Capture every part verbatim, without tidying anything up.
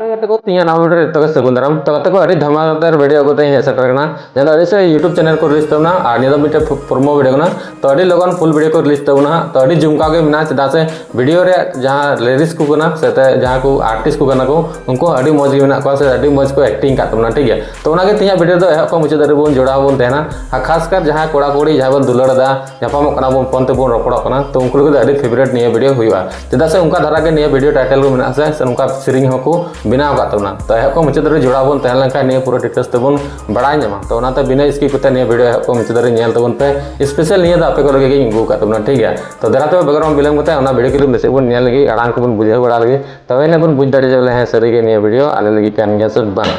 ᱜᱟᱛᱮ ᱠᱚ, ᱛᱤᱧᱟᱹ ᱱᱟᱣᱟ video ᱨᱮ ᱡᱚᱛᱚ ᱜᱮ ᱥᱟᱹᱜᱩᱱ ᱫᱟᱨᱟᱢ᱾ ᱛᱚ ᱜᱟᱛᱮ ᱠᱚ, ᱟᱹᱰᱤ ᱫᱷᱟᱢᱟᱠᱟᱫᱟᱨ video ᱟᱹᱜᱩ ᱛᱮ ᱦᱮᱡ ᱥᱮᱴᱮᱨ ᱠᱟᱱᱟ, ᱡᱟᱦᱟᱸ ᱫᱚ ᱟᱹᱰᱤ ᱥᱮ YouTube channel ᱠᱚ release ᱛᱟᱵᱚᱱᱟ, ᱟᱨ ᱱᱤᱭᱟᱹ ᱫᱚ ᱢᱤᱫᱴᱮᱱ promo video ᱠᱟᱱᱟ᱾ ᱛᱚ ᱟᱹᱰᱤ ᱞᱚᱜᱚᱱ full video ᱠᱚ release ᱛᱟᱵᱚᱱᱟ ᱦᱟᱸᱜ᱾ ᱛᱚ ᱟᱹᱰᱤ ᱡᱚᱢᱠᱟᱣ ᱜᱮ ᱢᱮᱱᱟᱜᱼᱟ, ᱪᱮᱫᱟᱜ ᱥᱮ video ᱨᱮᱭᱟᱜ ᱡᱟᱦᱟᱸ lyrics ᱠᱚ ᱠᱟᱱᱟ ᱥᱮ ᱛᱮ ᱡᱟᱦᱟᱸ ᱠᱚ artist ᱠᱚ ᱠᱟᱱᱟ ᱠᱚ, ᱩᱱᱠᱩ ᱦᱚᱸ ᱟᱹᱰᱤ ᱢᱚᱡᱽ ᱜᱮ ᱢᱮᱱᱟᱜ ᱠᱚᱣᱟ ᱥᱮ ᱟᱹᱰᱤ ᱢᱚᱡᱽ ᱠᱚ acting ᱠᱟᱜ ᱛᱟᱵᱚᱱᱟ, ᱴᱷᱤᱠ ᱜᱮᱭᱟ᱾ ᱛᱚ ᱚᱱᱟᱜᱮ ᱛᱤᱦᱤᱧᱟᱜ video ᱫᱚ ᱮᱦᱚᱵ ᱠᱷᱚᱱ ᱢᱩᱪᱟᱹᱫ ᱫᱷᱟᱹᱵᱤᱡ ᱵᱚᱱ ᱡᱚᱲᱟᱣ ᱵᱚᱱ ᱛᱟᱦᱮᱱᱟ᱾ ᱟᱨ ᱠᱷᱟᱥ ᱠᱟᱨ ᱡᱟᱦᱟᱸ ᱠᱚᱲᱟ ᱠᱩᱲᱤ ᱡᱟᱦᱟᱸᱭ ᱵᱚᱱ ᱫᱩᱞᱟᱹᱲ ᱮᱫᱟ, ᱧᱟᱯᱟᱢᱚᱜ ᱠᱟᱱᱟ ᱵᱚᱱ, phone ᱛᱮᱵᱚᱱ ᱨᱚᱯᱚᱲᱚᱜ ᱠᱟᱱᱟ, ᱛᱚ ᱩᱱᱠᱩ ᱞᱟᱹᱜᱤᱫ ᱫᱚ ᱟᱹᱰᱤ favourite ᱱᱤᱭᱟᱹ video ᱦᱩᱭᱩᱜᱼᱟ, ᱪᱮᱫᱟᱜ ᱥᱮ ᱚᱱᱠᱟ ᱫᱷᱟᱨᱟ ᱜᱮ ᱱᱤᱭᱟᱹ video title ᱠᱚ ᱢᱮᱱᱟᱜᱼᱟ ᱥᱮ, ᱥᱮ ᱚᱱᱠᱟ ᱥᱮᱨᱮᱧ ᱦᱚᱸᱠᱚ ᱵᱮᱱᱟᱣ ᱟᱠᱟᱫ ᱛᱟᱵᱚᱱᱟ᱾ ᱛᱚ ᱮᱦᱚᱵ ᱠᱷᱚᱱ ᱢᱩᱪᱟᱹᱫ ᱫᱷᱟᱹᱵᱤᱡ ᱡᱚᱲᱟᱣ ᱵᱚᱱ ᱛᱟᱦᱮᱸ ᱞᱮᱱᱠᱷᱟᱱ ᱱᱤᱭᱟᱹ ᱯᱩᱨᱟᱹ details ᱛᱮᱵᱚᱱ ᱵᱟᱲᱟᱭ ᱧᱟᱢᱟ᱾ ᱛᱚ ᱚᱱᱟᱛᱮ ᱵᱤᱱᱟᱹ skip ᱠᱟᱛᱮ ᱱᱤᱭᱟᱹ video ᱮᱦᱚᱵ ᱠᱷᱚᱱ ᱢᱩᱪᱟᱹᱫ ᱫᱷᱟᱹᱵᱤᱡ ᱧᱮᱞ ᱛᱟᱵᱚᱱ ᱯᱮ, special ᱱᱤᱭᱟᱹ ᱫᱚ ᱟᱯᱮ ᱠᱚ ᱞᱟᱹᱜᱤᱫ ᱜᱤᱧ ᱟᱹᱜᱩ ᱟᱠᱟᱫ ᱛᱟᱵᱚᱱᱟ, ᱴᱷᱤᱠ ᱜᱮᱭᱟ᱾ ᱛᱚ ᱫᱮᱞᱟ ᱛᱚᱵᱮ ᱵᱮᱜᱚᱨ ᱵᱟᱝ ᱵᱤᱞᱚᱢ ᱠᱟᱛᱮ ᱚᱱᱟ video clip ᱵᱮᱥ ᱵᱚᱱ ᱧᱮᱞ ᱞᱮᱜᱮ, ᱟᱲᱟᱝ ᱠᱚᱵᱚᱱ ᱵᱩᱡᱷᱟᱹᱣ ᱵᱟᱲᱟ ᱞᱮᱜᱮ, ᱛᱚᱵᱮ ᱮᱱᱟ ᱵᱚᱱ ᱵᱩᱡᱽ ᱫᱟᱲᱮᱭᱟᱜᱼᱟ ᱵᱚᱞᱮ ᱦᱮᱸ ᱥᱟᱹᱨᱤ ᱜᱮ ᱱᱤᱭᱟᱹ video ᱟᱞᱮ ᱞᱟᱹᱜᱤᱫ ᱠᱟᱱ ᱜᱮᱭᱟ ᱥᱮ ᱵᱟᱝ᱾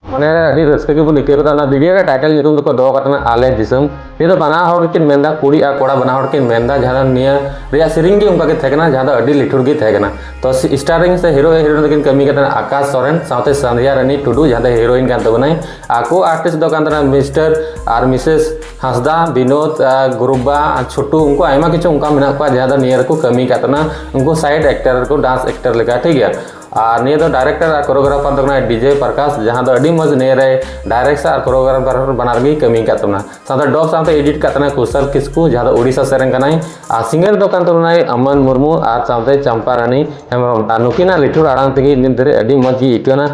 ᱢᱚᱱᱮ ᱨᱮ ᱟᱹᱰᱤ ᱨᱟᱹᱥᱠᱟᱹ ᱜᱮᱵᱚᱱ ᱟᱹᱭᱠᱟᱹᱣ ᱠᱮᱫᱟ᱾ ᱚᱱᱟ video ᱨᱮ title ᱧᱩᱛᱩᱢ ᱫᱚᱠᱚ ᱫᱚᱦᱚ ᱟᱠᱟᱫ ᱛᱟᱦᱮᱱᱟ ᱟᱞᱮ ᱫᱤᱥᱚᱢ᱾ ᱱᱤᱭᱟᱹ ᱫᱚ ᱵᱟᱱᱟ ᱦᱚᱲ ᱠᱤᱱ ᱢᱮᱱᱫᱟ, ᱠᱩᱲᱤ ᱟᱨ ᱠᱚᱲᱟ ᱵᱟᱱᱟ ᱦᱚᱲ ᱠᱤᱱ ᱢᱮᱱᱫᱟ, ᱡᱟᱦᱟᱸ ᱫᱚ ᱱᱤᱭᱟᱹ ᱨᱮᱭᱟᱜ ᱥᱮᱨᱮᱧ ᱜᱮ ᱚᱱᱠᱟ ᱜᱮ ᱛᱟᱦᱮᱸ ᱠᱟᱱᱟ, ᱡᱟᱦᱟᱸ ᱫᱚ ᱟᱹᱰᱤ ᱞᱤᱴᱷᱩᱨ ᱜᱮ ᱛᱟᱦᱮᱸ ᱠᱟᱱᱟ᱾ ᱛᱚ ᱥᱤ-, starring ᱥᱮ hero heroine ᱫᱚᱠᱤᱱ ᱠᱟᱹᱢᱤ ᱠᱟᱫ ᱛᱟᱦᱮᱱᱟ ᱟᱠᱟᱥ ᱥᱚᱨᱮᱱ ᱥᱟᱶᱛᱮ ᱥᱟᱱᱫᱷᱭᱟ ᱨᱟᱱᱤ ᱴᱩᱰᱩ, ᱡᱟᱦᱟᱸ ᱫᱚ heroine ᱠᱟᱱ ᱛᱟᱵᱚᱱᱟᱭ᱾ ᱟᱨ co-artist ᱫᱚ ᱠᱟᱱ ᱛᱟᱦᱮᱱᱟ Mister ᱟᱨ Missus ᱦᱟᱸᱥᱫᱟ, ᱵᱤᱱᱳᱫ, ᱟᱨ ᱜᱩᱨᱩᱵᱟ, ᱟᱨ ᱪᱷᱳᱴᱩ, ᱩᱱᱠᱩ ᱟᱭᱢᱟ ᱠᱤᱪᱷᱩ ᱚᱱᱠᱟ ᱢᱮᱱᱟᱜ ᱠᱚᱣᱟ, ᱡᱟᱦᱟᱸ ᱫᱚ ᱱᱤᱭᱟᱹ ᱨᱮᱠᱚ ᱠᱟᱹᱢᱤ ᱠᱟᱫ ᱛᱟᱦᱮᱱᱟ, ᱩᱱᱠᱩ side actor ᱠᱚ, dance actor ᱞᱮᱠᱟ, ᱴᱷᱤᱠ ᱜᱮᱭᱟ᱾ ᱟᱨ ᱱᱤᱭᱟᱹ ᱫᱚ director ᱟᱨ choreographer ᱫᱚ ᱠᱟᱱᱟᱭ ᱰᱤᱡᱮ ᱯᱨᱚᱠᱟᱥ, ᱡᱟᱦᱟᱸ ᱫᱚ ᱟᱹᱰᱤ ᱢᱚᱡᱽ ᱱᱤᱭᱟᱹ ᱨᱮ direction ᱟᱨ choreographer ᱵᱟᱱᱟᱨ ᱜᱮᱭ ᱠᱟᱹᱢᱤ ᱠᱟᱫ ᱛᱟᱵᱚᱱᱟ᱾ ᱥᱟᱶᱛᱮ dub ᱥᱟᱶᱛᱮ edit ᱠᱟᱫ ᱛᱟᱦᱮᱱᱟᱭ ᱠᱩᱥᱟᱞ ᱠᱤᱥᱠᱩ, ᱡᱟᱦᱟᱸ ᱫᱚ ᱳᱰᱤᱥᱟ ᱥᱮᱫ ᱨᱮᱱ ᱠᱟᱱᱟᱭ᱾ ᱟᱨ singer ᱫᱚ ᱠᱟᱱ ᱛᱟᱵᱚᱱᱟᱭ ᱟᱢᱟᱱ ᱢᱩᱨᱢᱩ ᱟᱨ ᱥᱟᱶᱛᱮ ᱪᱟᱢᱯᱟ ᱨᱟᱱᱤ ᱦᱮᱢᱵᱨᱚᱢ᱾ ᱟᱨ ᱱᱩᱠᱤᱱᱟᱜ ᱞᱤᱴᱷᱩᱨ ᱟᱲᱟᱝ ᱛᱮᱜᱮ ᱱᱤᱛ ᱫᱷᱟᱹᱨᱤᱡ ᱟᱹᱰᱤ ᱢᱚᱡᱽ ᱜᱮ ᱟᱹᱭᱠᱟᱹᱣ ᱮᱱᱟ᱾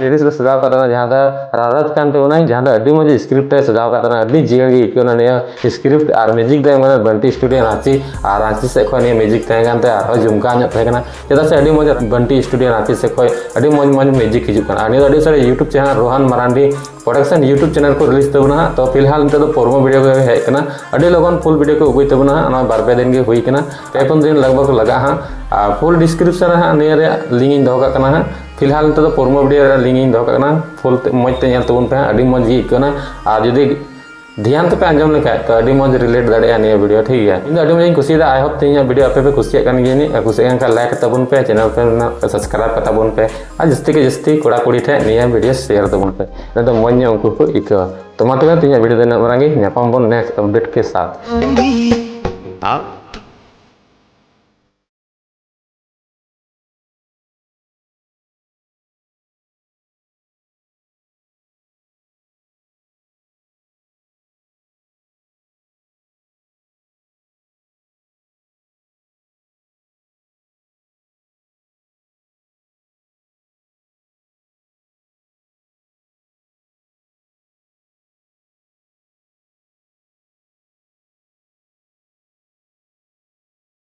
ᱥᱮᱨᱮᱧ ᱨᱮ ᱥᱟᱡᱟᱣ ᱠᱟᱜ ᱛᱟᱦᱮᱱᱟ, ᱡᱟᱦᱟᱸ ᱫᱚ ᱨᱟᱨᱟᱛ ᱠᱟᱱ ᱛᱟᱵᱚᱱᱟᱭ, ᱡᱟᱦᱟᱸ ᱫᱚ ᱟᱹᱰᱤ ᱢᱚᱡᱽ ᱥᱠᱨᱤᱯᱴ ᱮ ᱥᱟᱡᱟᱣ ᱠᱟᱜ ᱛᱟᱦᱮᱱᱟ, ᱟᱹᱰᱤ ᱡᱤᱭᱟᱹᱲ ᱜᱮ ᱟᱹᱭᱠᱟᱹᱣ ᱮᱱᱟ ᱱᱤᱭᱟᱹ ᱥᱠᱨᱤᱯᱴ᱾ ᱟᱨ ᱢᱤᱣᱡᱤᱠ ᱫᱚ ᱮᱢ ᱠᱟᱫᱟ ᱵᱟᱱᱴᱤ ᱥᱴᱩᱰᱤᱭᱳ ᱨᱟᱸᱪᱤ, ᱟᱨ ᱨᱟᱸᱪᱤ ᱥᱮᱫ ᱠᱷᱚᱱ ᱱᱤᱭᱟᱹ ᱢᱤᱣᱡᱤᱠ ᱛᱟᱦᱮᱸ ᱠᱟᱱ ᱛᱮ ᱟᱨᱦᱚᱸ ᱡᱚᱢᱠᱟᱣ ᱧᱚᱜ ᱛᱟᱦᱮᱸ ᱠᱟᱱᱟ, ᱪᱮᱫᱟᱜ ᱥᱮ ᱟᱹᱰᱤ ᱢᱚᱡᱽ ᱵᱟᱱᱴᱤ ᱥᱴᱩᱰᱤᱭᱳ ᱨᱟᱸᱪᱤ ᱥᱮᱫ ᱠᱷᱚᱱ ᱟᱹᱰᱤ ᱢᱚᱡᱽ ᱢᱚᱡᱽ ᱢᱤᱣᱡᱤᱠ ᱦᱤᱡᱩᱜ ᱠᱟᱱᱟ᱾ ᱟᱨ ᱱᱤᱭᱟᱹ ᱫᱚ ᱟᱹᱰᱤ ᱩᱥᱟᱹᱨᱟ YouTube channel Rohan Marandi production YouTube channel ᱠᱚ ᱨᱤᱞᱤᱡᱽ ᱛᱟᱵᱚᱱᱟ ᱦᱟᱸᱜ᱾ ᱛᱚ ᱯᱷᱤᱞᱦᱟᱞ ᱱᱤᱛᱚᱜ ᱫᱚ ᱯᱨᱳᱢᱳ ᱵᱷᱤᱰᱤᱭᱳ ᱜᱮ ᱦᱮᱡ ᱠᱟᱱᱟ, ᱟᱹᱰᱤ ᱞᱚᱜᱚᱱ ᱯᱷᱩᱞ ᱵᱷᱤᱰᱤᱭᱳ ᱠᱚ ᱟᱹᱜᱩᱭ ᱛᱟᱵᱚᱱᱟ ᱦᱟᱸᱜ᱾ ᱱᱚᱣᱟ ᱵᱟᱨ ᱯᱮ ᱫᱤᱱ ᱜᱮ ᱦᱩᱭ ᱠᱟᱱᱟ, ᱯᱮ ᱯᱩᱱ ᱫᱤᱱ ᱞᱟᱜᱽ ᱵᱷᱟᱜᱽ ᱞᱟᱜᱟᱜᱼᱟ ᱦᱟᱸᱜ᱾ ᱟᱨ ᱯᱷᱩᱞ ᱰᱤᱥᱠᱨᱤᱯᱥᱚᱱ ᱨᱮ ᱦᱟᱸᱜ ᱱᱤᱭᱟᱹ ᱨᱮᱭᱟᱜ ᱞᱤᱝᱠ ᱤᱧ ᱫᱚᱦᱚ ᱠᱟᱜ ᱠᱟᱱᱟ ᱦᱟᱸᱜ᱾ ᱯᱷᱤᱞᱦᱟᱞ ᱱᱤᱛᱚᱜ ᱫᱚ ᱯᱨᱳᱢᱳ ᱵᱷᱤᱰᱤᱭᱳ ᱨᱮᱭᱟᱜ ᱞᱤᱝᱠ ᱤᱧ ᱫᱚᱦᱚ ᱠᱟᱜ ᱠᱟᱱᱟ, ᱯᱷᱩᱞ ᱛᱮ ᱢᱚᱡᱽ ᱛᱮ ᱧᱮᱞ ᱛᱟᱵᱚᱱ ᱯᱮ ᱦᱟᱸᱜ, ᱟᱹᱰᱤ ᱢᱚᱡᱽ ᱜᱮ ᱟᱹᱭᱠᱟᱹᱣ ᱮᱱᱟ᱾ ᱟᱨ ᱡᱩᱫᱤ ᱫᱷᱮᱭᱟᱱ ᱛᱮᱯᱮ ᱟᱸᱡᱚᱢ ᱞᱮᱠᱷᱟᱡ ᱛᱚ ᱟᱹᱰᱤ ᱢᱚᱡᱽ ᱨᱤᱞᱮᱴ ᱫᱟᱲᱮᱭᱟᱜᱼᱟ ᱱᱤᱭᱟᱹ ᱵᱷᱤᱰᱤᱭᱳ, ᱴᱷᱤᱠ ᱜᱮᱭᱟ? ᱤᱧ ᱫᱚ ᱟᱹᱰᱤ ᱢᱚᱡᱽ ᱤᱧ ᱠᱩᱥᱤᱭᱟᱫᱟ, ᱟᱭ ᱦᱳᱯ ᱛᱮ ᱤᱧᱟᱹᱜ ᱵᱷᱤᱰᱤᱭᱳ ᱟᱯᱮ ᱯᱮ ᱠᱩᱥᱤᱭᱟᱜ ᱠᱟᱱ ᱜᱮᱭᱟ ᱡᱟᱹᱱᱤᱡ᱾ ᱟᱨ ᱠᱩᱥᱤᱭᱟᱜ ᱠᱟᱱ ᱠᱷᱟᱱ ᱞᱟᱭᱤᱠ ᱛᱟᱵᱚᱱ ᱯᱮ, ᱪᱮᱱᱮᱞ ᱯᱮ ᱥᱟᱵᱥᱠᱨᱟᱭᱤᱵ ᱛᱟᱵᱚᱱ ᱯᱮ, ᱟᱨ ᱡᱟᱹᱥᱛᱤ ᱠᱮ ᱡᱟᱹᱥᱛᱤ ᱠᱚᱲᱟ ᱠᱩᱲᱤ ᱴᱷᱮᱱ ᱱᱤᱭᱟᱹ ᱵᱷᱤᱰᱤᱭᱳ ᱥᱮᱭᱟᱨ ᱛᱟᱵᱚᱱ ᱯᱮ, ᱤᱱᱟᱹ ᱫᱚ ᱢᱚᱡᱽ ᱧᱚᱜ ᱩᱱᱠᱩ ᱠᱚ ᱟᱹᱭᱠᱟᱹᱣᱟ᱾ ᱛᱚ ᱢᱟ ᱛᱚᱵᱮ ᱛᱮᱦᱮᱧᱟᱜ ᱵᱷᱤᱰᱤᱭᱳ ᱫᱚ ᱤᱱᱟᱹᱜ ᱢᱟᱨᱟᱝ ᱜᱮ, ᱧᱟᱯᱟᱢ ᱵᱚᱱ ᱱᱮᱠᱥᱴ ᱟᱯᱰᱮᱴ ᱠᱮ ᱥᱟᱛᱷ᱾